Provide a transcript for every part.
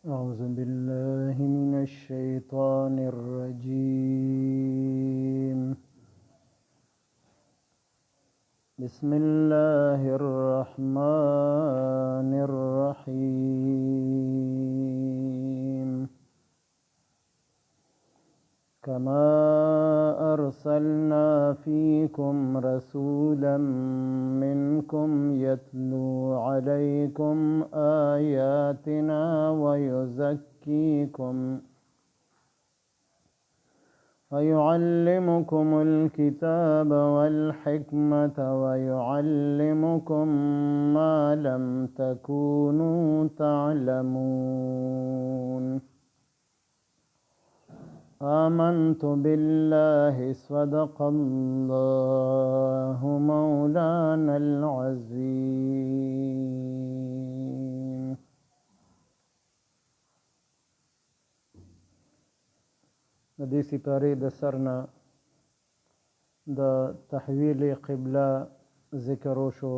أعوذ بالله من الشيطان الرجيم. بسم الله الرحمن الرحيم. كما أرسلنا فيكم رسولا منكم يتلو عليكم آياتنا ويزكيكم ويعلمكم الكتاب والحكمة ويعلمكم ما لم تكونوا تعلمون. آمنت بالله، صدق الله مولانا العظيم. د دې سپارې د سرنه د تحویل قبله ذکر وشو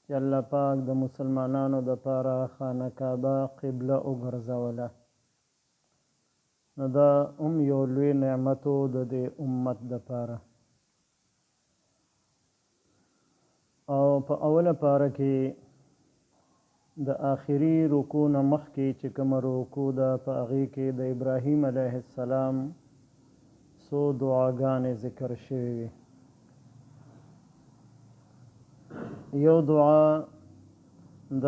چې الله پاک د مسلمانانو د پاره خانه کعبه قبله وګرځوله. نو دا هم یو لوی نعمت و د دې امت د پاره. او په اوله پاره کې د آخري رکوع نه مخکې چې کومه رکوع ده، په هغې کې د ابراهیم علیه السلام څو دعاګانې ذکر شوې وې. یو دعا د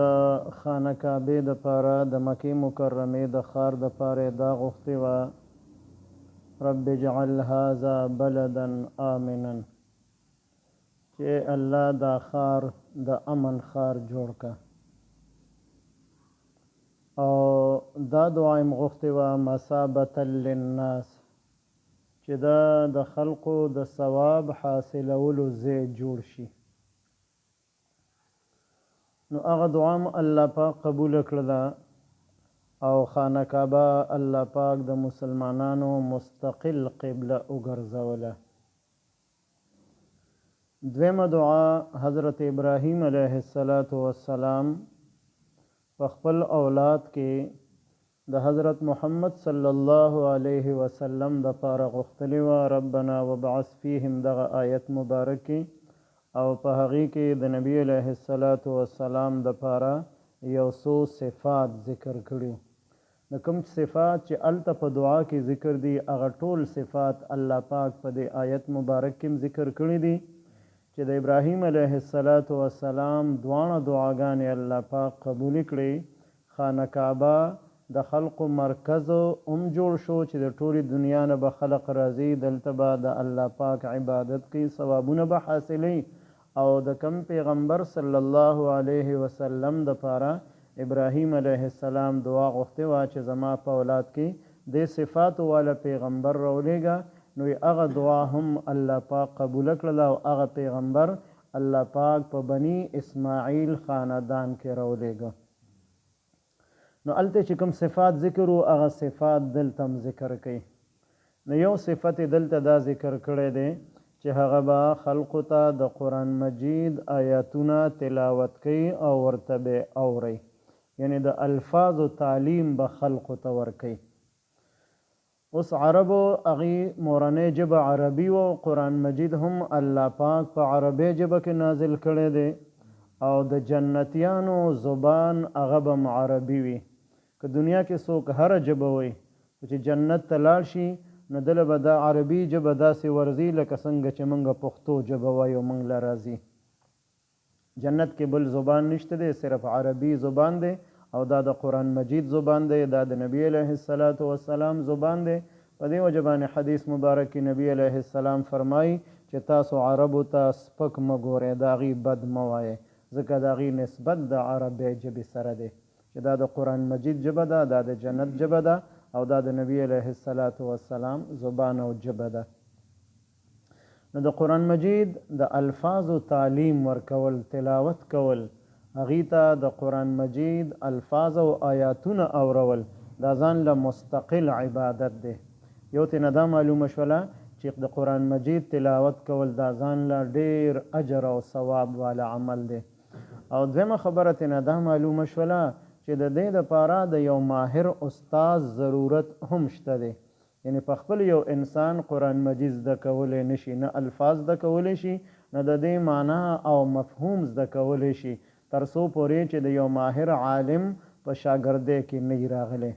خانه کعبې د پاره، د مکې مکرمې د ښار د پاره دا غوښتې وه، رب اجعل هذا بلدا آمنا، چې الله دا ښار د امن ښار جوړ که. او دا دعا یې غوښتې وه، مثابة للناس، چې دا د خلقو د ثواب حاصلولو ځای جوړ شي. نو هغه دعا هم الله پاک قبول کړله او خانه کعبه الله پاک د مسلمانانو مستقل قبله وګرځوله. دویمه دعا حضرت ابراهیم علیه الصلاة والسلام په خپل اولاد کې د حضرت محمد صلی الله علیه وسلم د پاره غوښتلې وه، ربنا وابعث فیهم، دغه آیت مبارک کې، او په هغې کې د نبی علیه الصلاة والسلام د پاره یو څو صفات ذکر کړي. نو کوم صفات چې هلته په دعا کې ذکر دي، هغه ټول صفات الله پاک په دې آیت مبارک کې ذکر کړي دي، چې د ابراهیم علیه الصلاة والسلام دواړه دعاګانې الله پاک قبولې کړې. خانه کعبه د خلقو مرکز هم جوړ شو چې د ټولې دنیا نه به خلق راځي، دلته به د الله پاک عبادت کوي، ثوابونه به حاصلوي. او د کوم پیغمبر صلی الله علیه وسلم د پاره ابراهیم علیه السلام دعا غوښتې وه چې زما په اولاد کې دې صفاتو والا پیغمبر راولېږه، نو یې هغه دعا هم الله پاک قبوله کړله او هغه پیغمبر الله پاک په بني اسماعیل خاندان کې راولېږه. نو هلته چې کوم صفات ذکر وو، هغه صفات دلته هم ذکر کوي. نو یو صفت یې دلته دا ذکر کړی دی چې هغه به خلقو ته د قرآن مجید آیاتونه تلاوت کوي او ورته به اوري، یعنی د الفاظو تعلیم به خلقو ته ورکوي. اوس عربو هغې مورنۍ ژبه عربي وه، قرآن مجید هم الله پاک په عربۍ ژبه کې نازل کړی دی، او د جنتیانو زبان هغه به هم عربي وي. که دنیا کې څوک هره ژبه وایي، خو چې جنت ته لاړ شي نو دله به دا عربي ژبه داسې ورځي لکه څنګه چې موږ پښتو ژبه وایو، موږ له راځي. جنت کې بل زبان نشته دی، صرف عربي زبان دی، او دا د قرآن مجید زبان دی، دا د نبی علیه الصلاة والسلام زبان دی. په دې وجه باندې حدیث مبارک کې نبی علیه السلام فرمایي چې تاسو عربو ته سپک مه ګورئ، د هغوی بد مه وایئ، ځکه د هغوی نسبت د عربۍ ژبې سره دی، چې دا د قرآن مجید ژبه ده، دا د جنت ژبه ده، او دا د نبی علیه الصلاة والسلام زبان او ژبه ده. نو د قرآن مجید د الفاظو تعلیم ورکول، تلاوت کول، هغوی ته د قرآن مجید الفاظ او آیاتونه اورول، دا ځان له مستقل عبادت دی. یو ترېنه دا معلومه شوله چې د قرآن مجید تلاوت کول دا ځان له ډېر اجر او ثواب والا عمل دی. او دویمه خبره ترېنه دا معلومه شوله چې د دې لپاره د یو ماهر استاد ضرورت هم شته دی. یعنی په خپل یو انسان قرآن مجید زده کولی نشي، نه الفاظ زده کولی شي، نه د دې معنا او مفهوم زده کولی شي، تر څو پورې چې د یو ماهر عالم په شاګردۍ کې نه وي راغلی.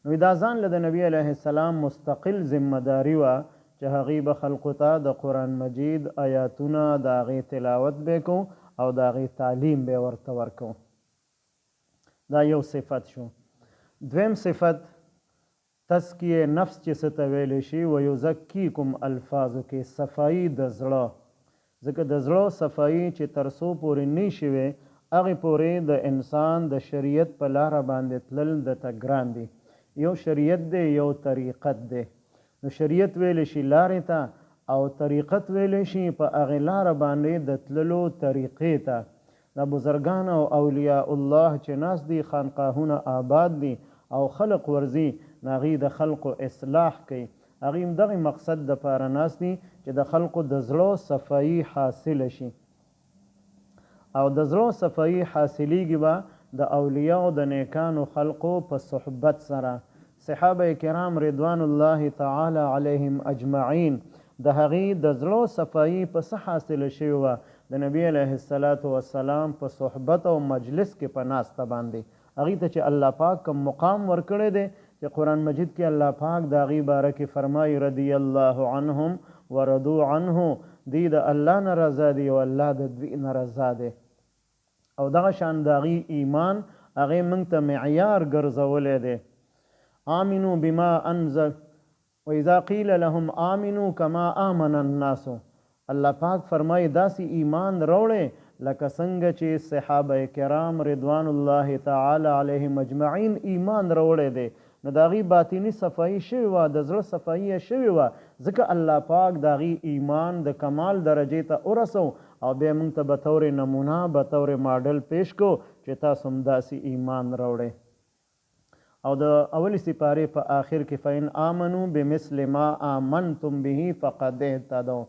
نو دا ځان له د نبی علیه السلام مستقل ذمه داري وه چې هغوی به خلقو ته د قرآن مجید آیاتونه، د هغې تلاوت به کو او د هغې تعلیم به ورته ورکو. دا یو صفت شو. دویم صفت تزکیه نفس چې څه ته ویلی شي، ویزکیکم الفاظو کې صفايي د زړه، ځکه د زړه صفايي چې تر څو پورې نۀ شوې هغې پورې د انسان د شریعت په لاره باندې تلل ده ته ګران دي. یو شریعت دی یو طریقت دی، نو شریعت ویلی شي لارې ته او طریقت ویلی شي په هغې لاره باندې د تللو طریقې ته. دا بزرګان او اولیاء الله چې ناست دي، خانقاهونه آباد دي او خلق ورځي، نو هغوی د خلقو اصلاح کوي. هغوی هم دغه مقصد دپاره ناست دي چې د خلقو د زړه صفايي حاصله شي. او د زړه صفايي حاصلېږي به د اولیاء او د نیکانو خلقو په صحبت سره. صحابه کرام رضوان الله تعالی علیهم اجمعین د هغوی د زړه صفايي په څه حاصله شوې وه؟ د نبی علیه الصلاة والسلام په صحبت او مجلس کې په ناسته باندې. هغوی ته چې الله پاک کوم مقام ورکړی دی چې قرآن مجید کې الله پاک د هغوی باره کې فرمایي رضی الله عنهم ورضو عنه، دوی د الله نه رضا دي او الله د دوی نه رضا دی. او دغه شان د هغوی ایمان هغې موږ ته معیار ګرځولی دی. آمنو بما انزل واذا قیل لهم آمنو کما آمن الناس، الله پاک فرمایي داسې ایمان راوړی لکه څنګه چې صحابه کرام رضوان الله تعالی علیهم اجمعین ایمان راوړی دی. نو د هغوی باطني صفایي شوې وه، د زړه صفایي یې شوې وه، ځکه الله پاک د هغوی ایمان د کمال درجې ته ورسو او بیا موږ ته بطور نمونه بطور ماډل پیش کړو چې تاسو هم داسې ایمان راوړئ. او د اولې سپارې په آخر کې فإن آمنوا بمثل ما آمنتم به فقد اهتدوا،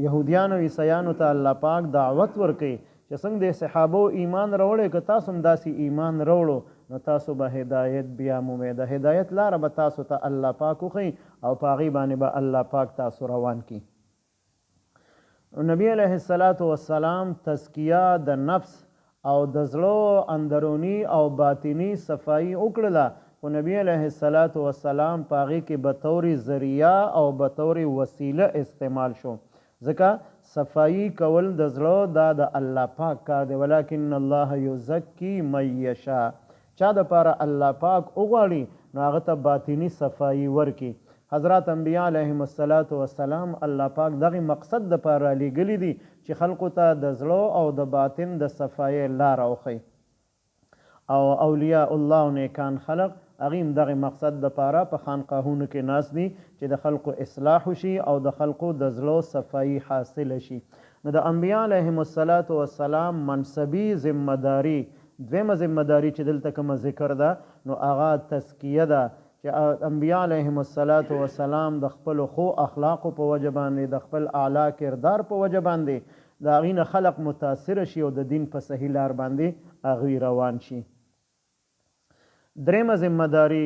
یهودیانو عیسیانو ته الله پاک دعوت ورکوي چې څنګه د صحابو ایمان راوړی، که تاسو هم داسې ایمان راوړو نو تاسو به هدایت بیا مومئ، د هدایت لاره به تاسو ته الله پاک وښیي او په هغې باندې به الله پاک تاسو روان کړي. نبی علیه الصلاة والسلام تزکیه د نفس او د زړه اندروني او باطني صفايي وکړله، خو نبی علیه الصلاة والسلام په هغې کې بطور ذریعه او بطور وسیله استعمال شو، ځکه صفايي کول د زړه دا د الله پاک کار دی، ولکن الله یزکی من یشاء، چا د پاره الله پاک وغواړي نو هغه ته باطني صفايي ورکړي. حضرات انبیاء علیهم الصلوة والسلام الله پاک دغه مقصد د پاره رالیږلي دي چې خلقو ته د زړه او د باطن د صفایۍ لاره وښیي او اولیاء الله او نیکان خلق هغوی هم دغه مقصد د پاره په خانقاهونو کې ناست دي چې د خلقو اصلاح وشي او د خلقو د زړه صفایي حاصله شي. نو د انبیاء علیهم الصلوة والسلام منصبي ذمه داري، دویمه ذمه داري چې دلته کومه ذکر ده نو هغه تزکیه ده چې انبیاء علیهم الصلوة والسلام د خپلو ښو اخلاقو په وجه باندې، د خپل اعلی کردار په وجه باندې د هغوی نه خلق متاثر شي او د دین په صحیح لار باندې هغوی روان شي. درېیمه ذمه داري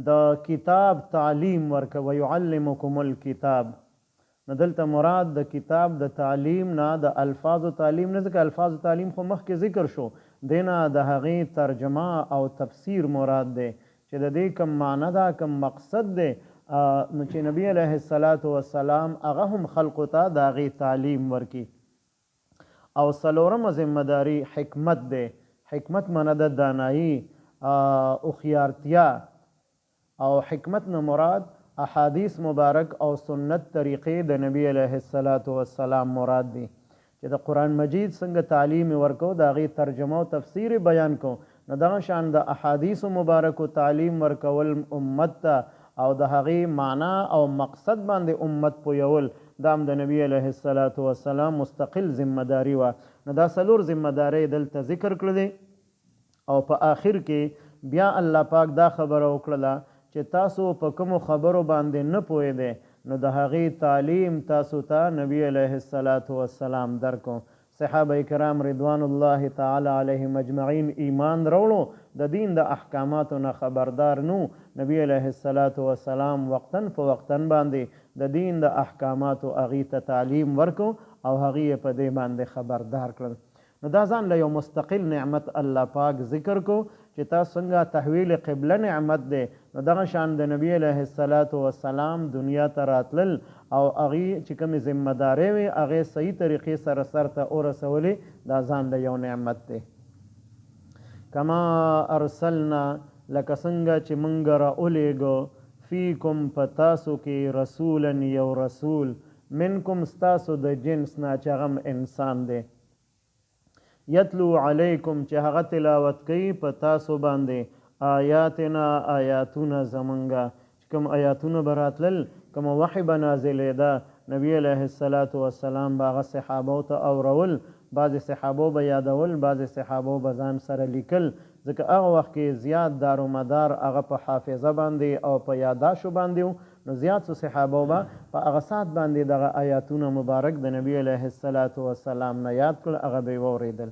د کتاب تعلیم ورکول، ویعلمکم الکتاب، نو دلته مراد د کتاب د تعلیم نه د الفاظو تعلیم نه، ځکه الفاظو تعلیم خو مخکې ذکر شو، دې نه د هغې ترجمه او تفسیر مراد دی چې د دې کوم معنی ده، کوم مقصد دی، نو چې نبی علیه الصلاة والسلام هغه هم خلقو ته د هغې تعلیم ورکړي. او څلورمه ذمه داري حکمت دی، حکمت معنی ده دانایي، هوښیارتیا، او حکمت نه مراد احادیث مبارک او سنت طریقې د نبی علیه الصلاة والسلام مراد دي چې د قرآن مجید څنګه تعلیم یې ورکو، د هغې ترجمه او تفسیر یې بیان کو، نو دغه شان د احادیثو مبارکو تعلیم ورکول امت ته او د هغې معنا او مقصد باندې امت پویول دا هم د نبی علیه الصلاة والسلام مستقل ذمه داري وه. نو دا څلور ذمه دارۍ دلته ذکر کړلې. او په آخر کې بیا الله پاک دا خبره وکړله چې تاسو په کومو خبرو باندې نه پوهېدی نو د هغې تعلیم تاسو ته نبی علیه الصلوة والسلام درکړو. صحابه کرام رضوان الله تعالی علیهم اجمعین ایمان راوړو، د دین د احکاماتو نه خبردار نو، نبی علیه الصلاة والسلام وقتاً فوقتاً باندې د دین د احکاماتو هغوی ته تعلیم ورکړو او هغوی یې په دې باندې خبردار کړل. نو دا ځان له یو مستقل نعمت الله پاک ذکر کو چې تاسو څنګه تحویل قبله نعمت دی، نو دغه شان د نبی علیه الصلاة والسلام دنیا ته راتلل او هغوی چې کومې ذمه دارۍ وې هغې صحیح طریقې سره سر ته ورسولې، دا ځان له یو نعمت دی. کما ارسلنا، لکه څنګه چې مونږ را ولیږو، فیکم، په تاسو کې، رسولا، یو رسول، منکم، ستاسو د جنس نه، چې هغه هم انسان دی، یتلو علیکم، چې هغه تلاوت کوي په تاسو باندې، آیاتنا، آیاتونه زمونږه. چې کوم آیاتونه به راتلل، کومه وحی به نازلېده، نبی علیه الصلاة والسلام به هغه صحابو ته اورول. بعضې صحابو به یادول، بعضې صحابو به ځان سره لیکل، ځکه هغه وخت کې زیات دارومدار هغه په حافظه باندې او په یاداشو باندې و. نو زیاتو صحابو به په هغه ساعت باندې دغه آیاتونه مبارک د نبی علیه الصلاة والسلام نه یاد کړل، هغه به یې واورېدل.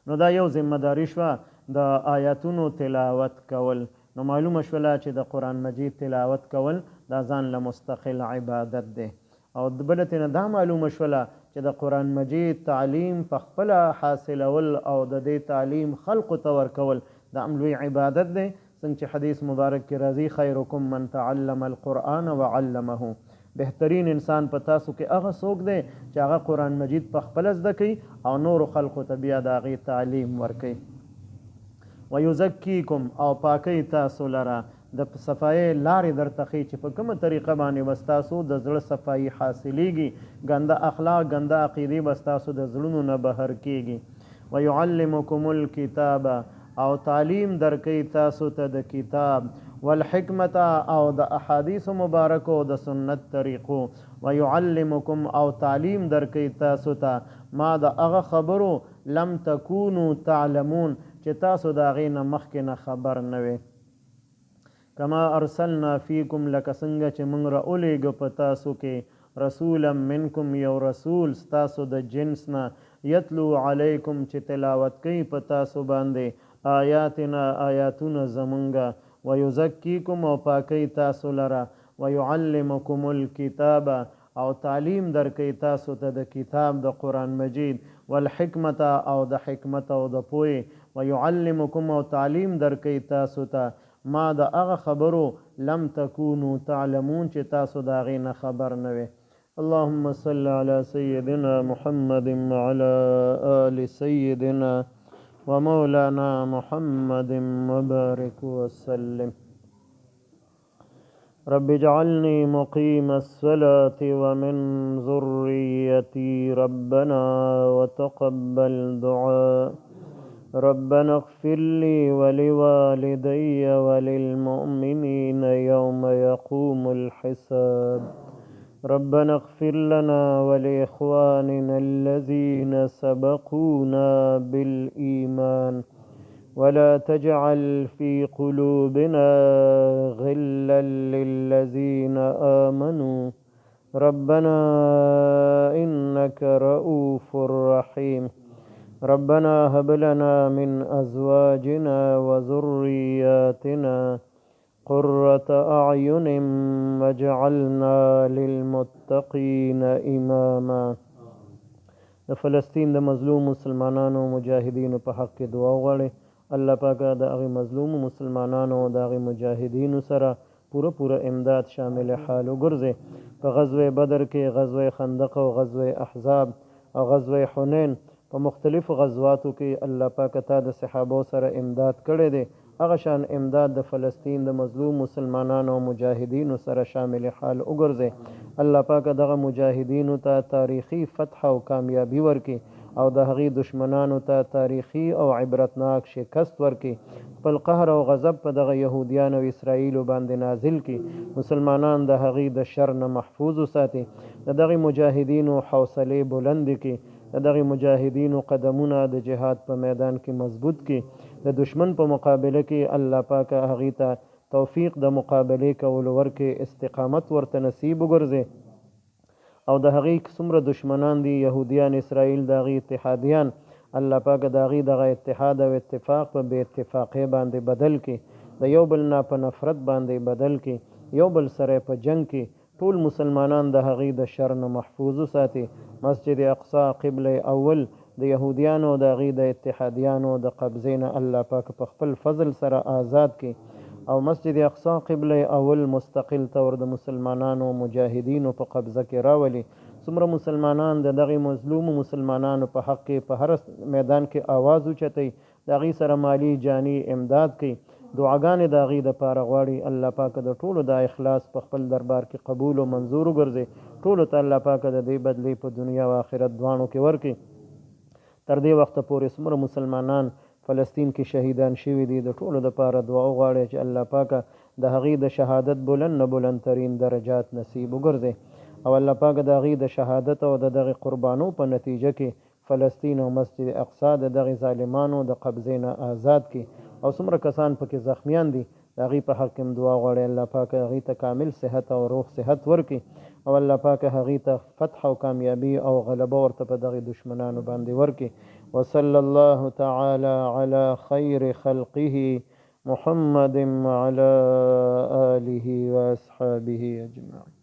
نو دا یو ذمه داري شوه د آیاتونو تلاوت کول. نو معلومه شوله چې د قرآن مجید تلاوت کول دا ځان له مستقل عبادت دی. او بله ترېنه دا معلومه شوله چې د قرآن مجید تعلیم په خپله حاصلول او د دې تعلیم خلقو ته ورکول دا هم لوی عبادت دی. څنګه چې حدیث مبارک کې راځي، خیرکم من تعلم القرآن وعلمه، بهترین انسان په تاسو کې هغه څوک دی چې هغه قرآن مجید په خپله زده کوي او نورو خلقو ته بیا د هغې تعلیم ورکوي. ویزکیکم، او پاکوي تاسو لره، د صفایۍ لارې درته ښیي چې په کومه طریقه باندې به ستاسو د زړه صفایي حاصلیږي، ګنده اخلاق، ګنده عقیدې به ستاسو د زړونو نه بهر کیږي. ویعلمکم الکتاب، او تعلیم درکوي تاسو ته د کتاب، والحکمة، او د احادیث مبارکو د سنت طریقو، ویعلمکم، او تعلیم درکوي تاسو ته، ما، د هغه خبرو، لم تکونو تعلمون، چې تاسو د هغې نه مخکې نه خبر نه وئ. کما ارسلنا فیکم، لکه څنګه چې موږ را ولیږه په تاسو کې، رسولا منکم، یو رسول ستاسو د جنس نه، یتلو علیکم، چې تلاوت کوي په تاسو باندې، آیاتنا، آیاتونه زمونږه، ویزکیکم، او پاکوي تاسو لره، ویعلمکم الکتاب، او تعلیم درکوي تاسو ته د کتاب د قرآن مجید، والحکمة، او د حکمت او د پوهې، ویعلمکم، او تعلیم درکوي تاسو ته، ما، د هغه خبرو، لم تکونو تعلمون، چې تاسو د هغې نه خبر نه وئ. اللهم صل على سيدنا محمد وعلى آل سيدنا ومولانا محمد وبارك وسلم. رب اجعلني مقيم الصلاة ومن ذريتي ربنا وتقبل دعاء. ربنا اغفر لي ولوالدي وللمؤمنين يوم يقوم الحساب. ربنا اغفر لنا ولإخواننا الذين سبقونا بالإيمان ولا تجعل في قلوبنا غلا للذين آمنوا ربنا إنك رؤوف رحيم. ربنا هب لنا من أزواجنا وذرياتنا قرة أعين واجعلنا للمتقين إماما. د فلسطین د مظلوم مسلمانانو مجاهدینو په حق کې دعا وغواړئ. الله پاک د هغې مظلوم مسلمانانو او د هغې مجاهدینو سره پوره پوره امداد شامل حال وګرځي. په غزوه بدر کې، غزوه خندق او غزوه احزاب او غزوه حنین، په مختلفو غزواتو کې الله پاک تا د صحابو سره امداد کړی دی، هغه شان امداد د فلسطین د مظلوم مسلمانانو او مجاهدینو سره شامل حال وګرځي. الله پاک دغه مجاهدینو ته تاریخي فتح او کامیابي ورکړي او د هغې دشمنانو ته تاریخي او عبرتناک شکست ورکړي. خپل قهر او غضب په دغه یهودیانو او اسرائیلو باندې نازل کړي، مسلمانان د هغې د شر نه محفوظ وساتي، د دغه مجاهدینو حوصلې بلندې کړي، د دغه مجاهدینو قدمونه د جهاد په میدان کې مضبوط کړي، د دشمن په مقابله کې الله پاک هغې ته توفیق د مقابلې کولو ورکړي، استقامت ورته نصیب وګرځي. او د هغوی څومره دشمنان دي، یهودیان، اسرائیل، د هغوی اتحادیان، الله پاک د هغوی دغه اتحاد او اتفاق په بې اتفاقۍ باندې بدل کړي، د یو بل نه په نفرت باندې بدل کړي، یو بل سره په جنګ کړي، ټول مسلمانان د هغوی د شر نه محفوظ وساتي، مسجد اقصی قبله اول د یهودیانو او د هغوی د اتحادیانو د قبضې نه الله پاک په خپل فضل سره آزاد کړي او مسجد اقصی قبله اول مستقل طور د مسلمانانو مجاهدینو په قبضه کې راولي. څومره مسلمانان د دغه مظلومو مسلمانانو په حق کې په هر میدان کې آواز اوچتوي، د هغوی سره مالي جاني امداد کوي، دعاګانې د هغوی دپاره غواړي، الله پاک د ټولو دا اخلاص په خپل دربار کې قبول او منظور وګرځي، ټولو ته الله پاک د دې بدلې په دنیا او آخرت دواړو کې ورکړي. تر دې وخته پورې څومره مسلمانان فلسطین کې شهیدان شوي دي، د ټولو دپاره دعا وغواړئ چې الله پاک د هغوی د شهادت بلند نه بلند ترین درجات نصیب وګرځي او الله پاک د هغوی د شهادت او د دغې قربانو په نتیجه کې فلسطین او مسجد اقصی د دغې ظالمانو د قبضې نه آزاد کړي او څومره کسان پکې زخمیان دي د هغوی په حق کې هم دعا غواړئ، الله پاک هغوی ته کامل صحت او روغ صحت ورکړي او الله پاک هغوی ته فتح او کامیابي او غلبه ورته په دغې دشمنانو باندې ورکړي. وصلی الله تعالی علی خیر خلقه محمد وعلى آله واصحابه اجمعین.